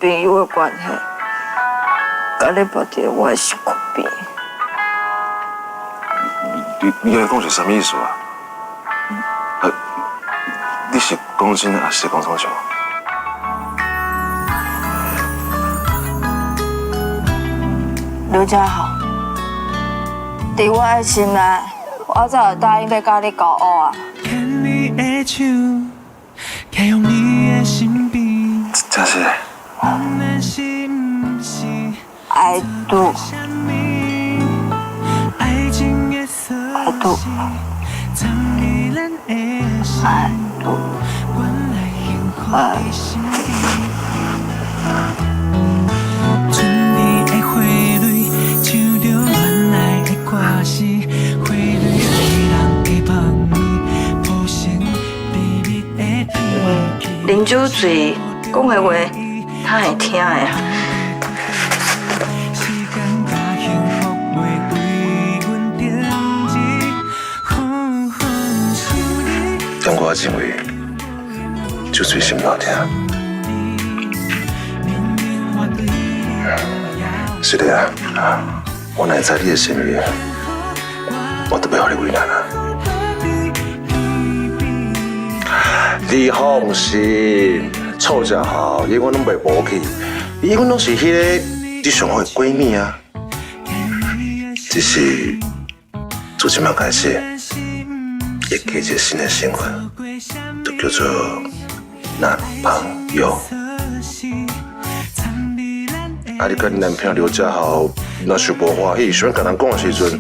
朋友的關係，共你縛佇我的身軀邊。你按呢講是啥物意思啊？你是講真抑是講創笑？劉家豪，佇我的心內，我早就答應欲佮你交往啊。真是。 I do. I do. I do. I. 啉酒醉講的話，他會聽的啊。中國認為酒醉心頭痛。是的啊，我若會知你的心意，我都袂予你為難啊。你放心，臭食好，永遠攏袂無去，伊永遠攏是彼个你上好的閨蜜啊。只是自這擺開始，會加一個新的身份，就叫做男朋友。啊！你佮你男朋友劉家豪若是無歡喜，想欲共人講的時陣，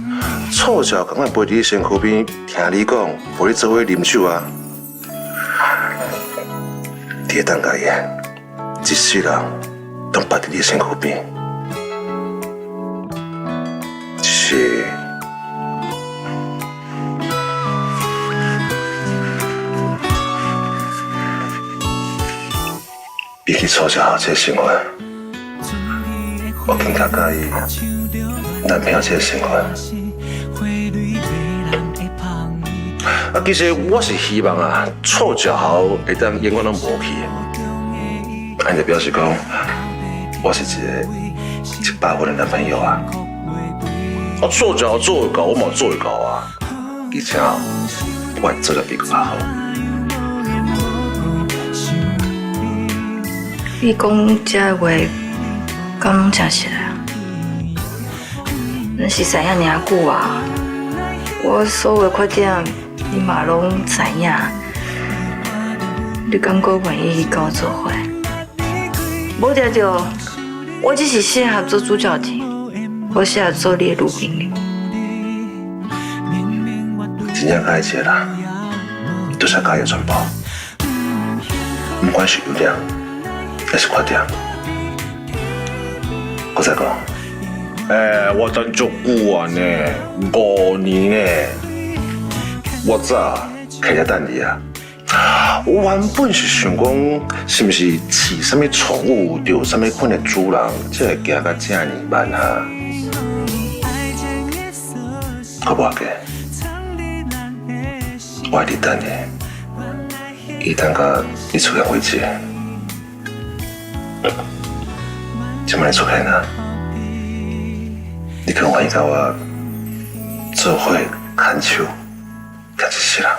臭食共款陪佇你身軀邊聽你講，陪你做伙啉酒啊！你會當共伊，一世人攏縛佇你身軀邊，只是比起臭食豪這個身份，我更較佮意男朋友這個身份。啊，其實我是希望啊，臭食豪會當永遠攏無去的，按就表示講，我是一個100分的男朋友啊。啊，臭食豪做會到，我嘛做會到啊，而且我會做得比閣較好。你講這話，敢攏誠實啊？咱是知影爾久啊，我所有的缺點，你嘛攏知影。你敢閣願意佮我做伙？無定著，我只是適合做主教練，無適合做你的女朋友。真正愛一個人，就是愛佮伊全部，不管是優點還是缺點。閣再講，欸，我等足久啊呢，5年呢，我早開始等你啊。我原本是想講，是毋是飼啥物寵物，就有啥物款的主人，才會行甲這爾慢啊？好無要緊，我會佇等你，伊等到你出現為止。這擺你出現啊，你可能願意佮我做伙牽手，行一世人。